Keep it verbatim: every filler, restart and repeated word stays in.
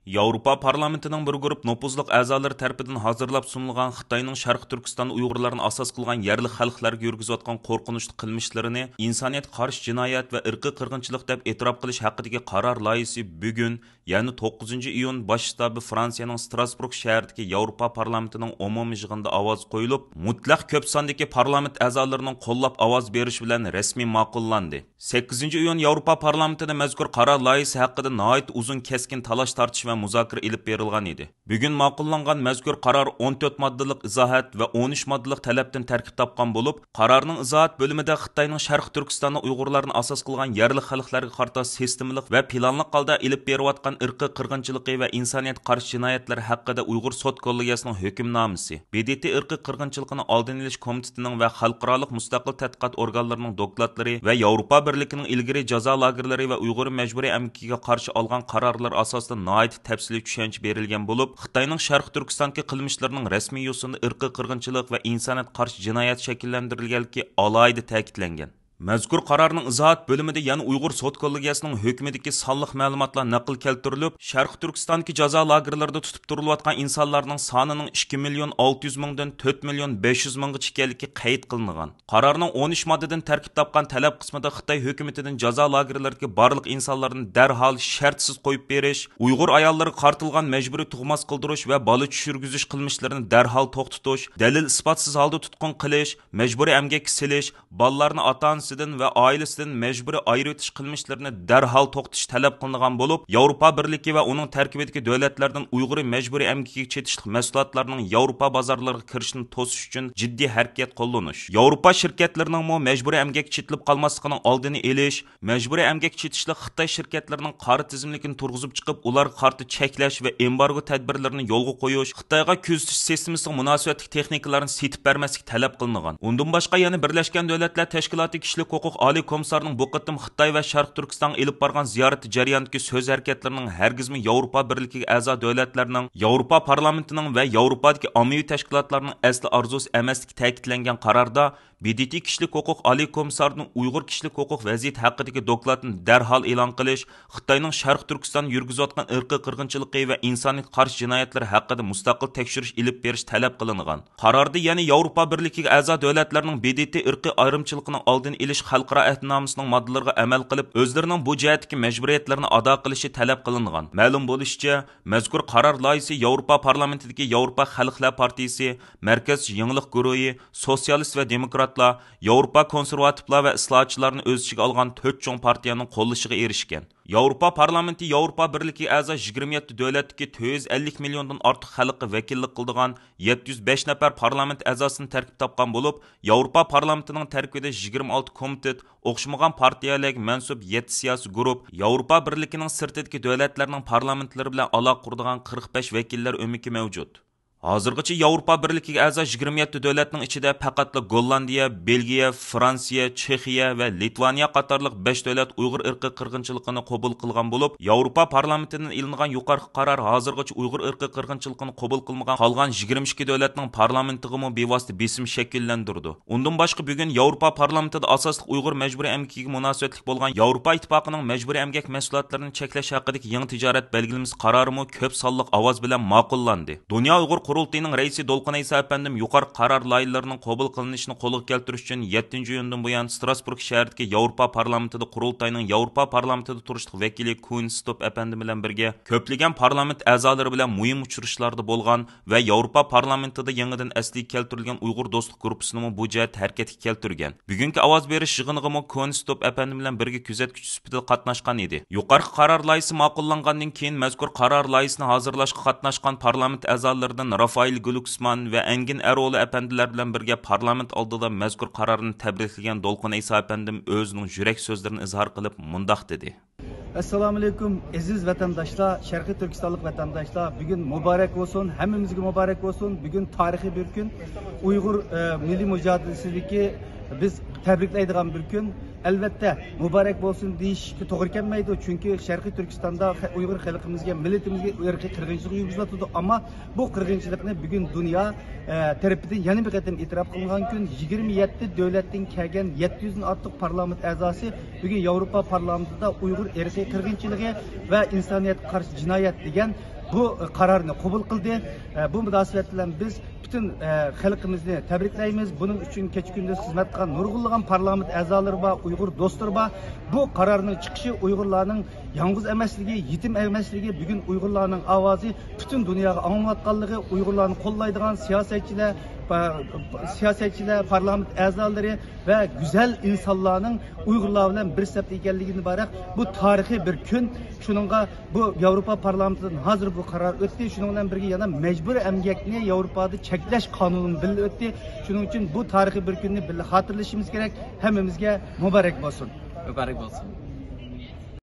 ياۋروپا پارلامېنتىنىڭ بىر گۇرۇپ نوپۇزلۇق ئەزالىرى تەرىپىدىن ھازىرلاپ سۇنۇلغان خىتاينىڭ شەرقىي تۈركىستاندا ئۇيغۇرلارنى ئاساس قىلغان يەرلىك خەلقلەرگە يۈرگۈزۈۋاتقان قورقۇنچلۇق قىلمىشلىرىنى ئىنسانىيەتكە قارشى جىنايەت ۋە ئىرقىي قىرغىنچىلىق دەپ ئېتىراپ قىلىش ھەققىدىكى قارار لايىھىسى بۈگۈن، يەنى توققۇزىنچى ئىيۇن باش شتابى فرانسىيەنىڭ ستراسبۇرگ شەھىرىدىكى ياۋروپا پارلامېنتىنىڭ ئومۇمىي يىغىنىدا ئاۋازغا قويۇلۇپ، مۇتلەق كۆپ ساندىكى پارلامېنت ئەزالىرىنىڭ قوللاپ ئاۋاز بېرىشى بىلەن رەسمىي ماقۇللاندى. سەككىزىنچى ئىيۇن ياۋروپا پارلامېنتىدا مەزكۇر قارار لايىھىسى ھەققىدە ناھايىتى ئۇزۇن كەسكىن تالاش-تارتىش ۋە مۇزاكىرە ئېلىپ بېرىلغان ئىدى. بۈگۈن ماقۇللانغان مەزكۇر قارار ئون تۆت ماددىلىق ئىزاھات ۋە ئون ئۈچ ماددىلىق تەلەپتىن تەركىب تاپقان بولۇپ، قارارنىڭ ئىزاھات بۆلۈمىدە خىتاينىڭ شەرقىي تۈركىستاندا ئۇيغۇرلارنى ئاساس قىلغان يەرلىك خەلقلەرگە قارىتا سىستېمىلىق ۋە پىلانلىق ھالدا ئېلىپ بېرىۋاتقان ئىرقىي قىرغىنچىلىقى ۋە ئىنسانىيەتكە قارشى جىنايەتلىرى ھەققىدە ئۇيغۇر سوت كوللېگىيەسىنىڭ ھۆكۈمنامىسى، ب د ت ئىرقىي قىرغىنچىلىقىنى ئالدىنى ئېلىش كومىتېتىنىڭ ۋە خەلقئارالىق مۇستەقىل تەتقىقات ئورگانلىرىنىڭ دوكلاتلىرى ۋە ياۋروپا بىرلىكىنىڭ ئىلگىرى جازا لاگېرلىرى ۋە ئۇيغۇر مەجبۇرىي ئەمگىكىگە قارشى ئالغان قارارلىرى ئاساسىدا ناھايىتى تەپسىلىي چۈشەنچە بېرىلگەن بولۇپ، خىتاينىڭ شەرقىي تۈركىستاندىكى قىلمىشلىرىنىڭ رەسمىي يوسۇندا ئىرقىي قىرغىنچىلىق ۋە ئىنسانىيەتكە قارشى جىنايەت شەكىللەندۈرۈلگەنلىكى ئالاھىدە تەكىتلەنگەن. مەزكۇر قارارنىڭ ئىزاھات بۆلۈمىدە يەنە ئۇيغۇر سوت كوللېگىيەسىنىڭ ھۆكمىدىكى سانلىق مەلۇماتلار نەقىل كەلتۈرۈلۈپ، شەرقىي تۈركىستاندىكى جازا لاگېرلىرىدا تۇتۇپ تۇرۇلۇۋاتقان ئىنسانلارنىڭ سانىنىڭ ئىككى مىليون ئالتە يۈز مىڭدىن تۆت مىليون بەش يۈز مىڭغىچە ئىكەنلىكى قەيت قىلىنغان. قارارنىڭ ئون ئۈچ ماددىدىن تەركىب تاپقان تەلەپ قىسمىدا خىتاي ھۆكۈمىتىدىن جازا لاگېرلىرىدىكى بارلىق ئىنسانلارنى دەرھال شەرتسىز قويۇپ بېرىش، ئۇيغۇر ئاياللىرىغا قارىتىلغان مەجبۇرىي تۇغماس قىلدۇرۇش ۋە بالا چۈشۈرگۈزۈش قىلمىشلىرىنى دەرھال توختىتىش، دەلىل-ئىسپاتسىز ھالدا تۇتقۇن قىلىش، مەجبۇرىي ئەمگەككە سېلىش، بالىلارنى ئاتا-ئانىسىدىن ۋە ئائىلىسىدىن مەجبۇرىي ئايرىۋېتىش قىلمىشلىرىنى دەرھال توختىتىش تەلەپ قىلىنغان بولۇپ، ياۋروپا بىرلىكى ۋە ئۇنىڭ تەركىبىدىكى دۆلەتلەردىن ئۇيغۇرى مەجبۇرىي ئەمگىكىگە چېتىشلىق مەھسۇلاتلارنىڭ ياۋروپا بازارلىرىغا كىرىشىنى توسۇش ئۈچۈن جىددىي ھەرىكەت قوللىنىش، ياۋروپا شىركەتلىرىنىڭمۇ مەجبۇرىي ئەمگەككە چېتىلىپ قالماسلىقىنىڭ ئالدىنى ئېلىش، مەجبۇرىي ئەمگەككە چېتىشلىق خىتاي شىركەتلىرىنىڭ قارا تىزىملىكىنى تۇرغۇزۇپ چىقىپ، ئۇلارغا قارىتا چەكلەش ۋە ئېمبارگو تەدبىرلىرىنى يولغا قويۇش، خىتايغا كۆزىتىش سىستېمىسىغا مۇناسىۋەتلىك تېخنىكىلارنى سېتىپ بەرمەسلىك تەلەپ قىلىنغان. ئۇندىن باشقا يەنە بىرلەشكەن دۆلەتلەر تەشكىلاتى كىشىلىك ھوقۇق ئالىي كومىسسارىنىڭ بۇ قېتىم خىتاي ۋە شەرقىي تۈركىستانغا ئېلىپ بارغان زىيارىتى جەريانىدىكى سۆز ھەرىكەتلىرىنىڭ ھەرگىزمۇ ياۋروپا بىرلىكىگە ئەزا دۆلەتلەرنىڭ، ياۋروپا پارلامېنتىنىڭ ۋە ياۋروپادىكى ئاممىۋى تەشكىلاتلارنىڭ ئەسلى ئارزۇسى ئەمەسلىكى تەكىتلەنگەن قاراردا، ب د ت كىشىلىك ھوقۇق ئالىي كومىسسارىدىن ئۇيغۇر كىشىلىك ھوقۇق ۋەزىيىتى ھەققىدىكى دوكلاتنى دەرھال ئېلان قىلىش، خىتاينىڭ شەرقىي تۈركىستاندا يۈرگۈزۈۋاتقان ئىرقىي قىرغىنچىلىقى ۋە ئىنسانىيەتكە قارشى جىنايەتلىرى ھەققىدە مۇستەقىل تەكشۈرۈش ئېلىپ بېرىش تەلەپ قىلىنغان. قاراردا يەنە ياۋروپا بىرلىكىگە ئەزا دۆلەتلەرنىڭ ب د ت ئىرقىي ئايرىمچىلىقىنىڭ ئالدىنى ئېلىش خەلقئارا ئەھدىنامىسىنىڭ ماددىلىرىغا ئەمەل قىلىپ، ئۆزلىرىنىڭ بۇ جەھەتتىكى مەجبۇرىيەتلىرىنى ئادا قىلىشى تەلەپ قىلىنغان. مەلۇم بولۇشىچە، مەزكۇر قارار لايىھىسى ياۋروپا پارلامېنتىدىكى ياۋروپا خەلقلەر پارتىيىسى، مەركەزچى يېڭىلىق گۇرۇھى، سوتسىيالىست ۋە دېموكراتلار، ياۋروپا كونسېرۋاتىپلار ۋە ئىسلاھاتچىلارنى ئۆز ئىچىگە ئالغان تۆت چوڭ پارتىيەنىڭ قوللىشىغا ئېرىشكەن. ياۋروپا پارلامېنتى ياۋروپا بىرلىكىگە ئەزا يىگىرمە يەتتە دۆلەتتىكى تۆت يۈز ئەللىك مىليوندىن ئارتۇق خەلققە ۋەكىللىك قىلىدىغان يەتتە يۈز بەش نەپەر پارلامېنت ئەزاسىدىن تەركىب تاپقان بولۇپ، ياۋروپا پارلامېنتىنىڭ تەركىبىدە يىگىرمە ئالتە كومىتېت، ئوخشىمىغان پارتىيەلەرگە مەنسۇپ يەتتە سىياسىي گۇرۇپ، ياۋروپا بىرلىكىنىڭ سىرتىدىكى دۆلەتلەرنىڭ پارلامېنتلىرى بىلەن ئالاقە قۇرىدىغان قىرىق بەش ۋەكىللەر ئۆمىكى مەۋجۇت. ھازىرغىچە ياۋروپا بىرلىكىگە ئەزا يىگىرمە يەتتە دۆلەتنىڭ ئىچىدە پەقەتلا گوللاندىيە، بېلگىيە، فرانسىيە، چېخىيە ۋە لىتۋانىيە قاتارلىق بەش دۆلەت ئۇيغۇر ئىرقىي قىرغىنچىلىقىنى قوبۇل قىلغان بولۇپ، ياۋروپا پارلامېنتىدىن ئېلىنغان يۇقىرىقى قارار ھازىرغىچە ئۇيغۇر ئىرقىي قىرغىنچىلىقىنى قوبۇل قىلمىغان قالغان يىگىرمە ئىككى دۆلەتنىڭ پارلامېنتىغىمۇ بىۋاسىتە بېسىم شەكىللەندۈرىدۇ. ئۇندىن باشقا، بۈگۈن ياۋروپا پارلامېنتىدا ئاساسلىق ئۇيغۇر مەجبۇرىي ئەمگىكىگە مۇناسىۋەتلىك بولغان ياۋروپا ئىتتىپاقىنىڭ مەجبۇرىي ئەمگەك مەھسۇلاتلىرىنى چەكلەش ھەققىدىكى يېڭى تىجارەت بەلگىلىمىسى قارارىمۇ كۆپ سانلىق ئاۋاز بىلەن ماقۇللاندى. دۇنيا ئۇيغۇر قۇرۇلتىيىنىڭ رەئىسى دولقۇن ئەيسا ئەپەندىم يۇقىرىقى قارار لايىھىلىرىنىڭ قوبۇل قىلىنىشىنى قولغا كەلتۈرۈش ئۈچۈن يەتتىنچى ئىيۇندىن بۇيان ستراسبۇرگ شەھىرىدىكى ياۋروپا پارلامېنتىدا قۇرۇلتاينىڭ ياۋروپا پارلامېنتىدا تۇرۇشلۇق ۋەكىلى كوين ستوپ ئەپەندىم بىلەن بىرگە كۆپلىگەن پارلامېنت ئەزالىرى بىلەن مۇھىم ئۇچرىشىشلاردا بولغان ۋە ياۋروپا پارلامېنتىدا يېڭىدىن ئەسلىگە كەلتۈرۈلگەن ئۇيغۇر دوستلۇق گۇرۇپپىسىنىمۇ بۇ جەھەتتە ھەرىكەتكە كەلتۈرگەن. بۈگۈنكى ئاۋاز بېرىش يىغىنىغىمۇ كونستوپ ئەپەندىم بىلەن بىرگە كۆزەتكۈچى سۈپىتىدە قاتناشقان ئىدى. يۇقىرىقى قارار لايىھىسى ماقۇللانغاندىن كېيىن، مەزكۇر قارار لايىھىسىنى ھازىرلاشقا قاتناشقان پارلامېنت ئەزالىرىدىن رافائېل گلۇكسمان ۋە ئەنگىن ئەرئوغلى ئەپەندىلەر بىلەن بىرگە پارلامېنت ئالدىدا مەزكۇر قارارنى تەبرىكلىگەن دولقۇن ئەيسا ئەپەندىم ئۆزىنىڭ يۈرەك سۆزلىرىنى ئىزھار قىلىپ، مۇنداق دېدى. ئەسسالامۇئەلەيكۇم، ئەزىز ۋەتەنداشلار، شەرقىي تۈركىستانلىق ۋەتەنداشلار، بۈگۈن مۇبارەك بولسۇن، ھەممىمىزگە مۇبارەك بولسۇن. بۈگۈن تارىخىي بىر كۈن، ئۇيغۇر، ئە، مىللىي مۇجادىلىسىدىكى بىز تەبرىكلەيدىغان بىر كۈن. ئەلۋەتتە، مۇبارەك بولسۇن دېيىشكە توغرا كەلمەيدۇ، چۈنكى شەرقىي تۈركىستاندا خە-، ئۇيغۇر خەلقىمىزگە، مىللىتىمىزگە ئىرقىي قىرغىنچىلىق يۈرگۈزۈلۈۋاتىدۇ، ئەمما بۇ قىرغىنچىلىقنى بۈگۈن دۇنيا، ئە، تەرىپىدىن يەنە بىر قېتىم ئېتىراپ قىلىنغان كۈن. يىگىرمە يەتتە دۆلەتتىن كەلگەن يەتتە يۈزدىن ئارتۇق پارلامېنت ئەزاسى بۈگۈن ياۋروپا پارلامېنتىدا ئۇيغۇر ئىرقىي قىرغىنچىلىقى ۋە ئىنسانىيەتكە قارشى جىنايەت دېگەن بۇ قارارنى قوبۇل قىلدى. ئە، بۇ مۇناسىۋەت بىلەن بىز پۈتۈن، ئە، خەلقىمىزنى تەبرىكلەيمىز. بۇنىڭ ئۈچۈن كېچە-كۈندۈز خىزمەت قىلغان نۇرغۇنلىغان پارلامېنت ئەزالىرى بار، ئۇيغۇر دوستلىرى بار. بۇ قارارنىڭ چىقىشى ئۇيغۇرلارنىڭ يالغۇز ئەمەسلىكى، يېتىم ئەمەسلىكى، بۈگۈن ئۇيغۇرلارنىڭ ئاۋازى پۈتۈن دۇنياغا ئاڭلىنىۋاتقانلىقى، ئۇيغۇرلارنى قوللايدىغان سىياسەتچىلەر، پا-، سىياسەتچىلەر، پارلامېنت ئەزالىرى ۋە گۈزەل ئىنسانلارنىڭ ئۇيغۇرلار بىلەن بىر سەپتە ئىكەنلىكىدىن ئىبارەت. بۇ تارىخىي بىر كۈن. شۇنىڭغا بۇ ياۋروپا پارلامېنتىدىن ھازىر بۇ قارار ئۆتتى. شۇنىڭ بىلەن بىرگە يەنە مەجبۇرىي ئەمگەكنى ياۋروپادا چەكلەش قانۇنى بىللە ئۆتتى. شۇنىڭ ئۈچۈن بۇ تارىخىي بىر كۈننى بىللە خاتىرىلىشىمىز كېرەك. ھەممىمىزگە مۇبارەك بولسۇن. مۇبارەك بولسۇن.